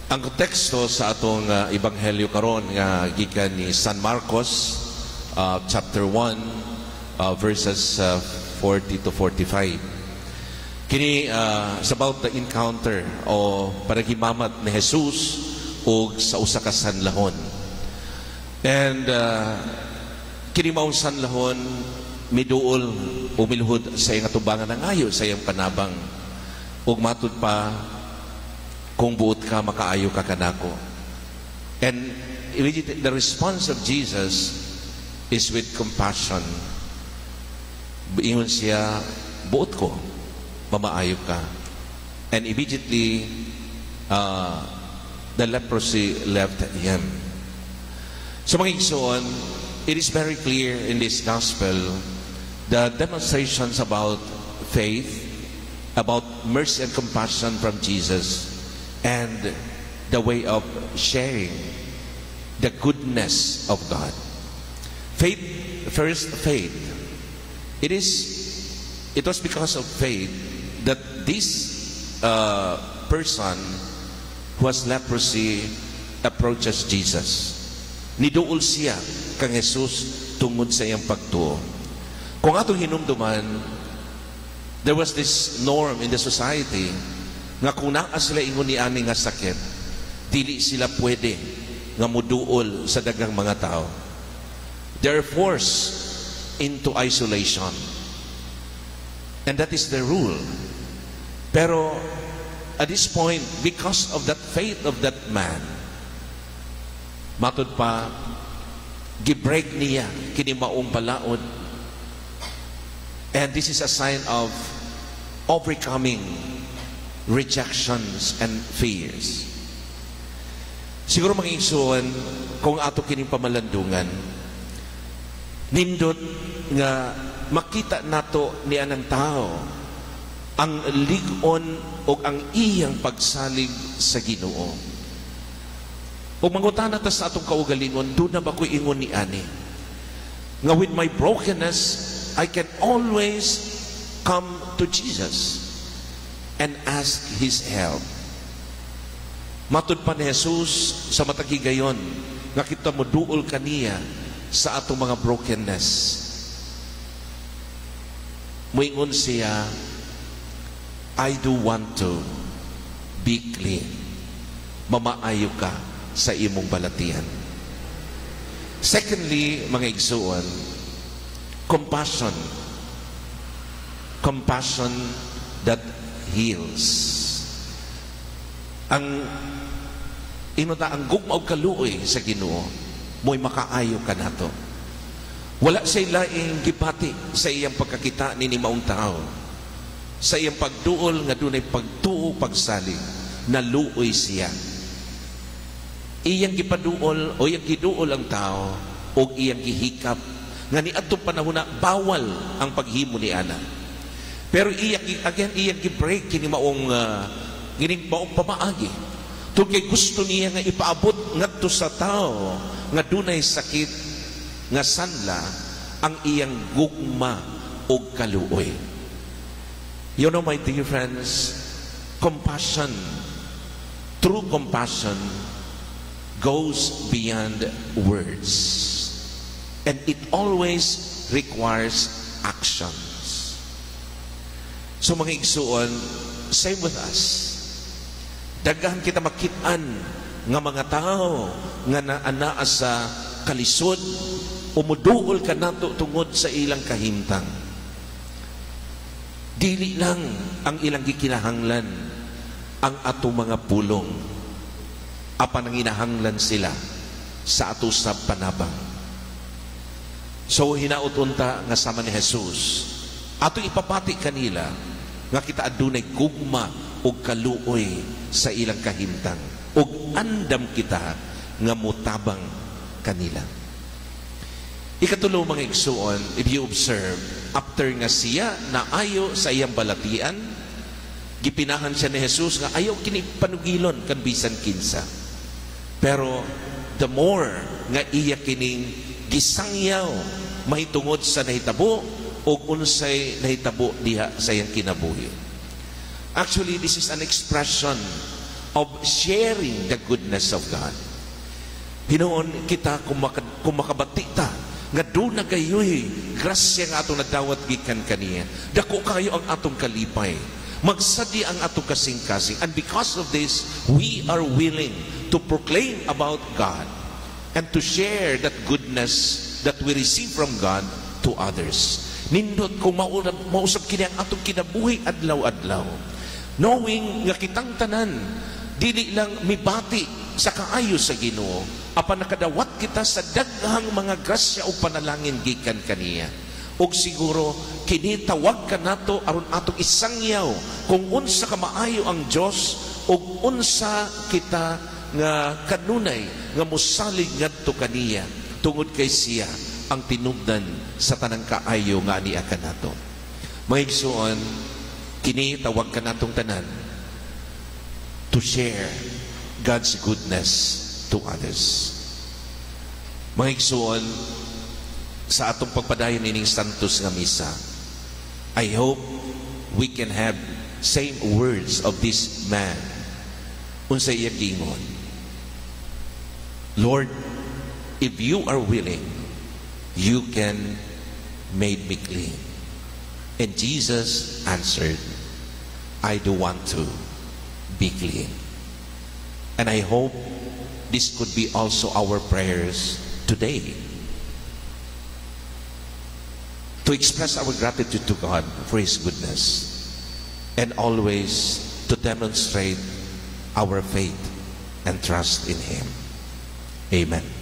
Ang konteksto sa atong ebanghelyo karon nga gikan ni San Marcos chapter 1 verses 40 to 45. Kini is about the encounter o panaghimamat ni Jesus og sa usa ka sanlahon. And kini maong sanlahon miduol o miluhod sa iyang atubangan, nangayo sa iyang panabang ug matud pa, "Kung buot ka, makaayo ka kanako." And immediately, the response of Jesus is with compassion. Ingon siya, "Buot ko, mamaayo ka." And immediately, the leprosy left him. So mga igsoon, it is very clear in this gospel the demonstrations about faith, about mercy and compassion from Jesus, and the way of sharing the goodness of God. Faith, first faith. It was because of faith that this person who has leprosy approaches Jesus. Niduol siya kang Jesus tungod sa iyang pagtuo. Kung atong hinumduman, there was this norm in the society nga kung naa sila ingon ni ani nga sakit, dili sila pwede nga muduol sa daghang mga tao. They're forced into isolation. And that is the rule. Pero at this point, because of that faith of that man, matud pa, gibreak niya kini maong balaod. And this is a sign of overcoming rejections and fears. Siguro mga igsoon, kung ato kining pamalandungan, nindot nga makita nato ni anang tao ang lig-on o ang iyang pagsalig sa Ginoo. Ug mangutana ta sa atong kaugalingon, "Duna ba ko ingon ni ani? Nga with my brokenness, I can always come to Jesus and ask His help?" Matud pa ni Jesus sa matag higayon nga kita moduol kaniya sa atong mga brokenness, muingon siya, "I do want to be clean." Mamaayo ka sa imong balatian. Secondly, mga igsuon, compassion. Compassion that heals. Ang inota ang gugma og kaluoy sa Ginoo mo'y makaayo kanato. Wala siya laing gibati sa iyang pagkakita ni maong tao. Sa iyang pagduol nga dunay pagtuo, pagsalig, naluoy siya. Iyang gipaduol o iyang giduol ang tao o iyang gihikap nga niadtong panahon na bawal ang paghimo ni ana. Pero iya again iyang gi-break kini maong pamaagi. Tungod kay gusto niya nga ipaabot ngadto sa tao nga dunay sakit nga sanla ang iyang gugma og kaluoy. My dear friends, compassion, true compassion goes beyond words. And it always requires actions. So mga igsuon, same with us. Daghan kita makitaan nga mga tao nga naanaa sa kalisod o muduol kanato tungod sa ilang kahimtang. Dili lang ang ilang gikinahanglan ang atong mga pulong, apan nanginahanglan sila sa ato sa panabang. So hinaot unta nga sama ni Jesus, atong ipapati kanila nga kita adunay gugma ug kaluoy sa ilang kahimtang ug andam kita nga mutabang kanila. Ikatulo, mga igsuon, if you observe, after nga siya naayo sa iyang balatian, gipinahan siya ni Jesus nga ayaw kini panugilon kan bisan kinsa. Pero the more nga iya kining gisangyaw mahitungod sa nahitabo o unsay nahitabo diha sa iyang kinabuhi. Actually, this is an expression of sharing the goodness of God. Hinuon kita kung makabati ta nga duna gayoy grasya nga atong nadawat gikan kaniya, dako kayo ang atong kalipay. Magsadi ang atong kasing-kasing. And because of this, we are willing to proclaim about God and to share that goodness that we receive from God to others. Nindot kung mausab kini ang atong kinabuhi adlaw-adlaw. Knowing nga kitang tanan, dili lang mibati sa kaayo sa Ginoo, apan nakadawat kita sa daghang mga grasya o panalangin gikan kaniya. Og siguro kini tawag kanato aron atong isangyaw kung unsa ka maayo ang Dios ug unsa kita nga kanunay nga mosalig ngadto kaniya tungod kay siya ang tinubdan sa tanang kaayo nga ania kanato. Mga igsuon, kini tawag kanatong tanan to share God's goodness to others. Mga igsuon, sa atong pagpadayon ining Santos nga Misa, I hope we can have same words of this man. Unsa iya giingon? "Lord, if you are willing, you can made me clean." And Jesus answered, "I do want to be clean." And I hope this could be also our prayers today, to express our gratitude to God for His goodness and always to demonstrate our faith and trust in Him. Amen.